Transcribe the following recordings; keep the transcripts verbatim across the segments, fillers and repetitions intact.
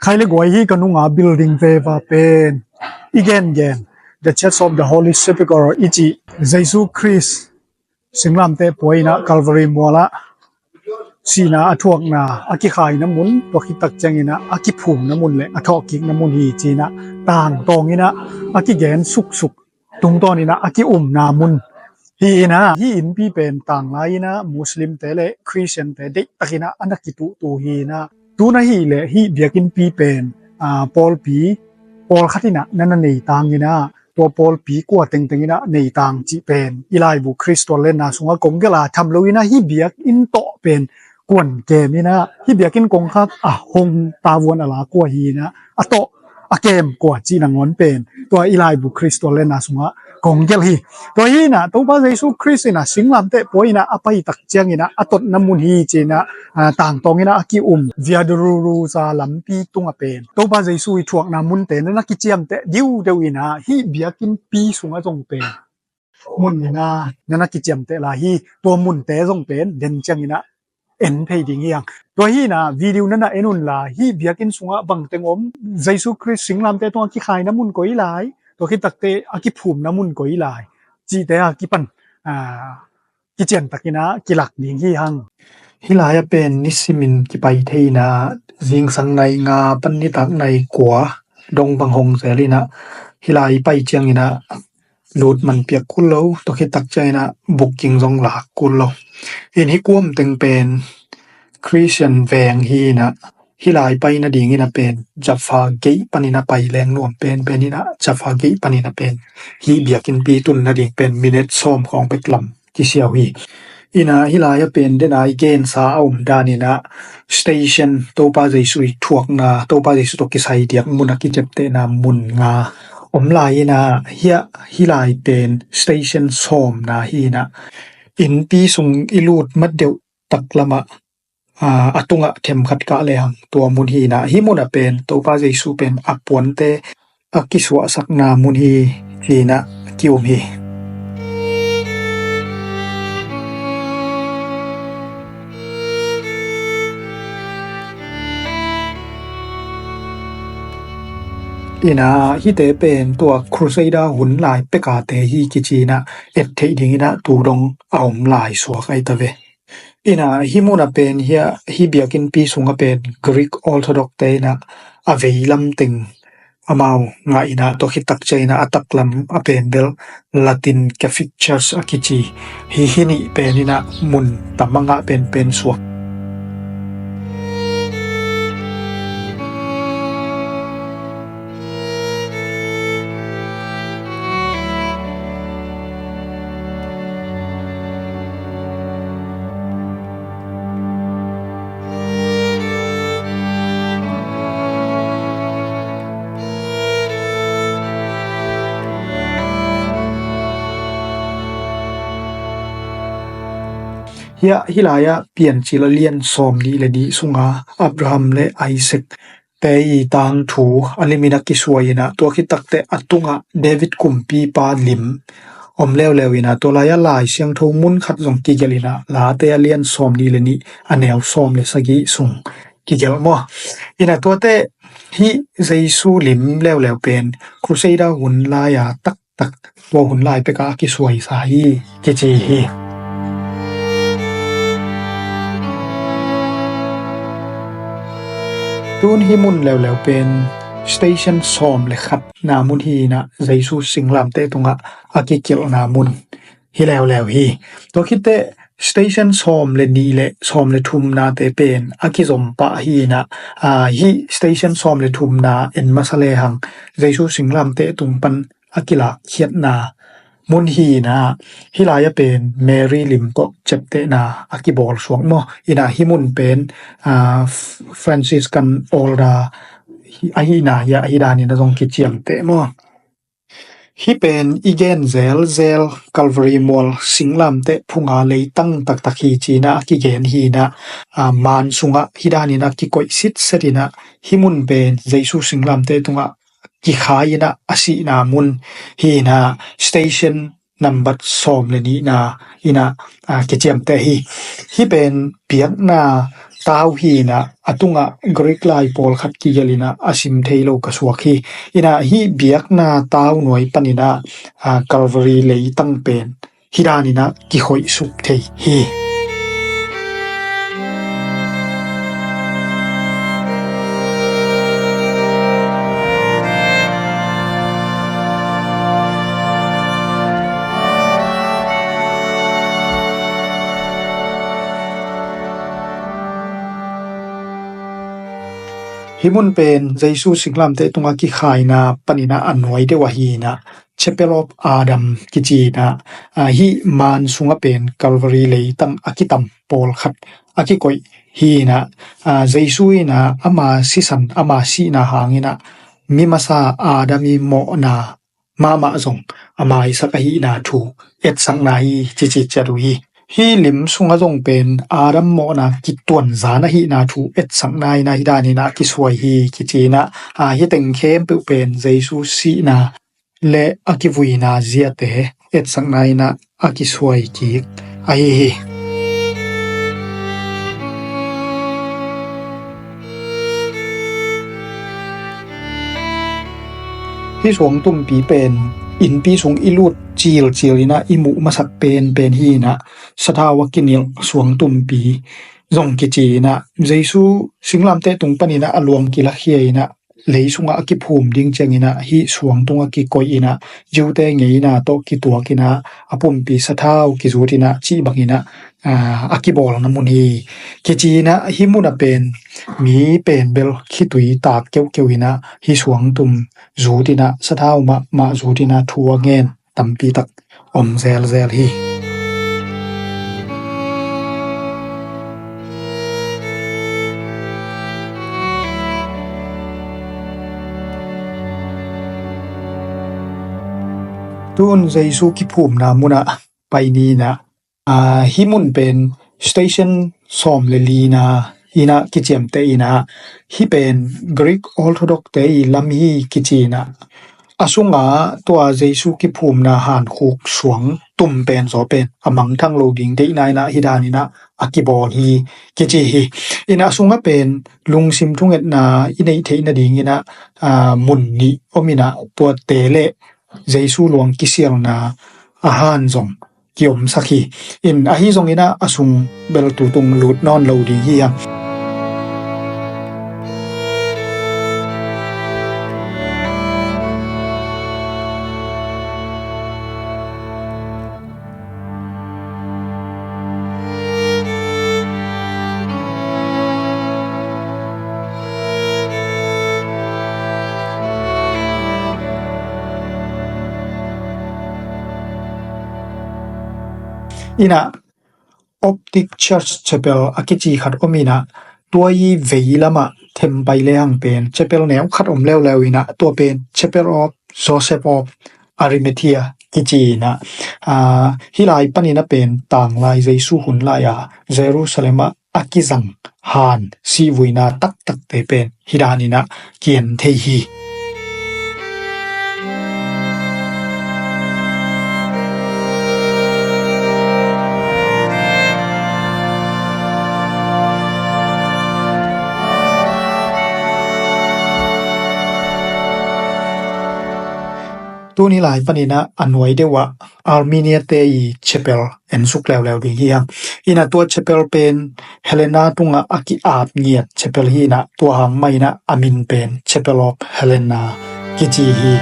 Khai le guai hi ka nunga building veva pen i gengen The Church of the Holy Sepulchre i cih Jesu Khrist singlamteh pua inah Calvary mualah sihna a thuakna a kikhaina mun, tua khit tak cianginah a kiphumna mun le a thawhkikna mun hi cinah tangtawng inah a kigen suksuk tungtawninah a ki-umna mun hi inah, hih innpi pen tanglai inah Muslimte le Khristiante deihtakinah a na kituhtu hi inah, tun ahih leh hih biakinnpi pen, aa, pawlpi pawlkhat inah na na neitang inah, tua pawlpi kua tengteng inah neitang cih pen i laibu Khrist tuallenna sungah kong gelh a, tham lo inah hih biakinn tawh pen kuan kem inah, hih biakinn kongkhak a hong tavuan a la kua hi inah, a tawh a kem kua cih nangawn pen tua i laibu Khrist tuallenna sungah kong gelh hi. Tua hi inah Topa Jesu Khrist inah singlamteh pua inah a paitak cianginah a totna mun hi cinah, aa, tangtawng inah a ki-um Via Dolorosa lampi tungah pen Topa Jesu i thuakna munte na na kiciamteh diudeu inah hih biakinnpi sungah zong pen mun inah na na kiciamteh lai hi. Tua munte zong pen den cianginah en thei ding hi hang. Tua hi inah video na na en unla, hih biakinn sungah bangteng om, Jesu Khrist singlamteh tungah kikhaina mun koi lai, tua khit takte a kiphumna mun koi lai cihte a kipan, aa, kiciantakinah kilak ding hi hang. Hih lai-ah pen nisimin kipai thei inah zingsang nai nga pan nitak nai kua dong bang hong zel inah hih lai i pai cianginah lut man piak kul lo, tua khit tak cianginah booking zong lak kul lo. In hih kuam teng pen Khristian veng hi inah hih lai pai nading inah pen Jaffa Gate panin a pai leng nuam penpen inah Jaffa Gate panin a pen hih biakinnpi tun nading pen minute sawm khawng bek lam kisiau hi. Inah hih lai-ah pen dena i gensa a om dan inah station, Topa Jesu i thuakna, Topa Jesu tawh kisai diak mun a kiciamtehna mun nga om lai inah, hiah hih lai pen station sawmna hi inah, innpi sung i lut mat deuh taklamah, aa, a tungah themkhat kah lehang tua mun hi inah, hih munah pen Topa Jesu pen a puante a kisuahsakna mun hi cinah ki-um hi. Inah hihte pen tua Crusader hun lai pekate hi kicinah et theih dinginah tu dong a om lai suak ahi ta ve. Inah hih munah pen hiah hih biakinnpi sungah pen Greek Orthodox te inah a veilam teng amau ngah inah, tua khit tak cianginah a taklam a pen bel Latin Catholic Church a kici hi. Hih nih pen inah mun tam a ngah penpen suak. Hiah hih lai-ah Piancil a lian sawm nih le nih sunga Abraham le Isaac te i tangthu a limin a kisuai inah, tua khit takte a tungah David kumpipa lim om leuleu inah, tua lai-ah Lai Siangtho mun khat zong kigelh inah, Late a lian sawm nih le nih a neu sawm le sagih sung kigelh maw. Inah tuate hih Jesu lim leuleu pen Crusader hun lai-a tak tak tua hun lai pekah a kisuaisa hi kici hi. Tun hih mun leuleu pen station sawm le khatna mun hi inah, Jesu singlamteh tungah a kikilhna mun hi leuleu hi. Tua khitteh station sawm le nih le sawm le thumnate pen a kizom pah hi inah, aa, hih station sawm le thumna en masa lehang Jesu singlamteh tung pan a kilakkhiatna mun hi inah, hih lai-ah pen Mary lim tawh ciaptehna a kibawl suak maw. Inah hih mun pen, aa, Franciscan Order hi, ahihna hiah hih danin a zong kiciamteh maw. Hih pen i gen zelzel Calvary mual singlamteh phunga leitang taktak hi cinah a kigen hi inah, aa, man sungah hih danin a kikoih sitset inah, hih mun pen Jesu singlamteh tungah kikhai inah a sihna mun hi inah, station number sawm le nihna inah, aa, kiciamteh hi. Hih pen piakna tau hi inah, a tungah Greek lai pawlkhat kigelh inah a sim thei lo ka suak hi. Inah hih biakna tau nuai pan inah, aa, Calvary leitang pen hih dan inah kikhoihsuk thei hi. Hih mun pen Jesu singlamteh tungah kikhaina pan inah a nuai deuh ahi inah, Chapel of Adam kici inah, aa, hih maan sungah pen Calvary leitang a kitam pawlkhat a kikoih hi inah, aa, Jesu inah ama sisan, ama sihna hang inah mi masa Adam ii mawhna mahmah zong a maisak ahihna thu etsakna hi, cici ciat uh hi. Hih lim sungah zong pen Adam mawhna kituanzan ahihna thu etsakna inah hih dan inah kisuai hi, kici inah, aa, hih teng khempeuh pen Jesu sihna le a kivuina ziate etsakna inah a kisuai kik ahi hi. Hih suangtumpi pen innpi sung i lut cilcil inah i muh masak penpen hi inah, sathau a kinilh suangtumpi zong kici inah, Jesu singlamteh tung pan inah a luang kilakhia inah, lei sungah a kiphum ding ciang inah hih suang tungah kikoih inah, Jew-te ngeina tawh kituak inah a pumpi sathau kizut inah cih bang inah, aa, a kibawlna mun hi, kici inah, hih munah pen mi pen bel khitui tak keuhkeuh inah hih suangtum zut inah, sathau mahmah zut inah thu a ngen tampi tak om zelzel hi. Tun Jesu kiphumna munah pai ni inah, aa, hih mun pen station sawm le lina inah kiciamteh inah, hih pen Greek Orthodox-te ii lam hi kici inah, a sungah tua Jesu kiphumna hankhuk suangtum pen zaw pen a mangthang lo ding deihna inah hih dan inah a kibawl hi, kici hi. Inah a sungah pen lungsim thungetna i neih theih nading inah, aa, mun nih om inah, tuate le Jesu luang kisialna a han zong kiomsak hi. In ahi zong inah a sung bel tutung lut nawn lo ding hi hang. Inah Coptic Church Chapel a kici khat om inah, tua ii vei lamah thempai lehang pen chapel neu khat om leuleu inah, tua pen Chapel of Joseph of Arimathea kici inah, aa, hih lai pan inah pen tanglai Jesu hun lai-a Jerusalem ah a kizang han sihvuina taktakte pen hih dan inah kigen thei hi. Tuni lai pan inah a nuai deuh ah Armenia-te ii chapel ensuk leuleu ding hi hang. Inah tua chapel pen Helena tungah a ki-ap ngiat chapel hi inah, tua hang mah inah a min pen Chapel of Helena kici hi.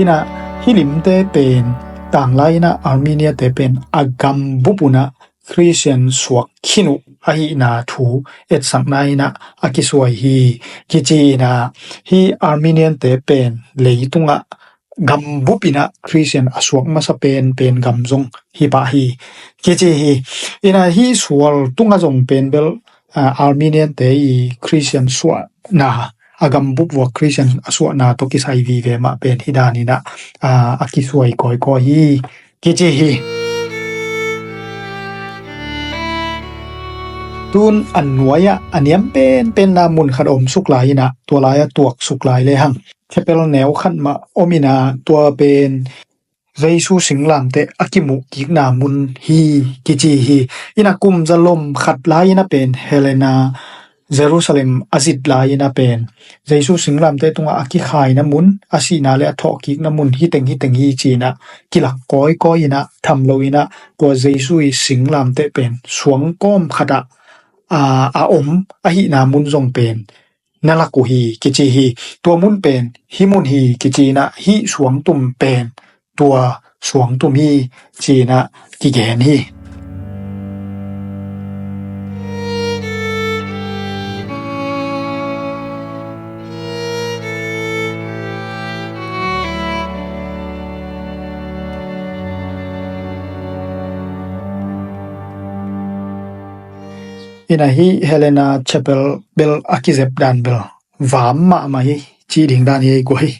Inah hih limte pen tanglai inah Armenia-te pen a gambup un ah Khristian suak khin uh ahihna thu etsakna inah a kisuai hi, kici inah, hih Armenia-te pen leitungah gambup inah Khristian a suak masa penpen gam zong hi pah hi, kici hi. Inah hih sual tungah zong pen bel, aa, Armenia-te ii Khristian suahna, a gambup uah Khristian a suahna tawh kisai vive mah pen hih dan inah, aa, a kisuai kawikawi hi, kici hi. Tun a nuai-ah a niam penpenna mun khat a om suk lai inah, tua lai-ah tuak suk lai lehang chapel neu khat mah om inah, tua pen Jesu singlamteh a kimuh kikna mun hi kici hi. Inah kum zalom khat lai inah pen Helena Jerusalem a zit lai inah pen Jesu singlamteh tungah a kikhaina mun, a sihna le a thawhkikna mun hiteng hiteng hi ci inah kilak kawikawi inah tham lo inah, tua Jesu i singlamteh pen suangkawm khatah a, a om ahihna mun zong pen na lak uh hi kici hi. Tua mun pen hih mun hi kici inah, hih suangtum pen tua suangtum hi ci inah kigen hi. Inah hih Helena Chapel bel a kizep dan bel vam mahmah hi, ci ding dan hi ei guai.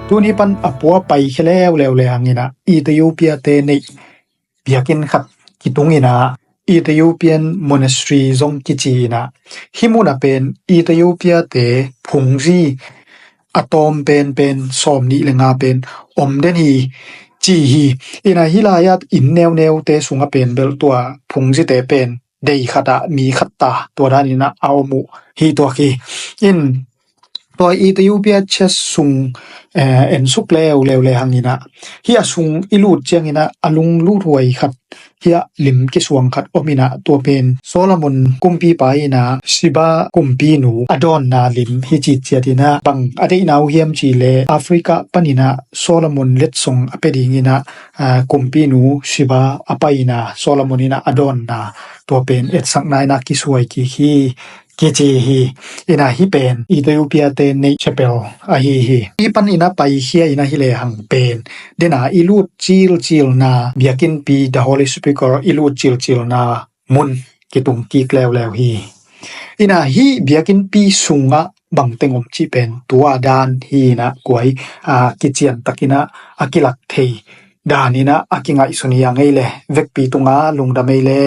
Tun hih pan a pua paikhia leuleu lehang inah Ethiopia-te neih biakinn khat kitung inah, Ethiopian Monastery zong kici inah, hih munah pen Ethiopia-te phungzi a tawm penpen sawmnih le nga pen om den hi ci hi. Inah hih lai-ah inn neuneute sungah pen bel tua phungzite pen dei khatah mi khat ta, tua dan inah a om uh hi tuak hi. In tua Ethiopia Church sung, eh, en suk leuleu lehang inah, hih a sung i lut ciang inah a lunglut huai khat, hih a lim kisuang khat om inah, tua pen Solomon kumpipa inah Sheba kumpinu a dawnna lim hi citciat inah, bang a deihna uh hiam cih leh Africa pan inah Solomon letsong a pia ding inah, ah, kumpinu Sheba a pai inah Solomon inah a dawnna, tua pen etsakna inah kisuai kik hi kici hi. Inah hih pen Ethiopia-te neih chapel ahi hi. Hih pan inah paikhia inah hih lehang pen dena i lut cilcilna, biakinnpi, The Holy Sepulchre i lut cilcilna mun kitung kik leuleu hi. Inah hih biakinnpi sungah bangteng om cih pen tua dan hi inah guai, a, kiciantak inah a kilak thei dan inah a kingaihsun hi a ngei le, vekpi tungah lungdam ei le.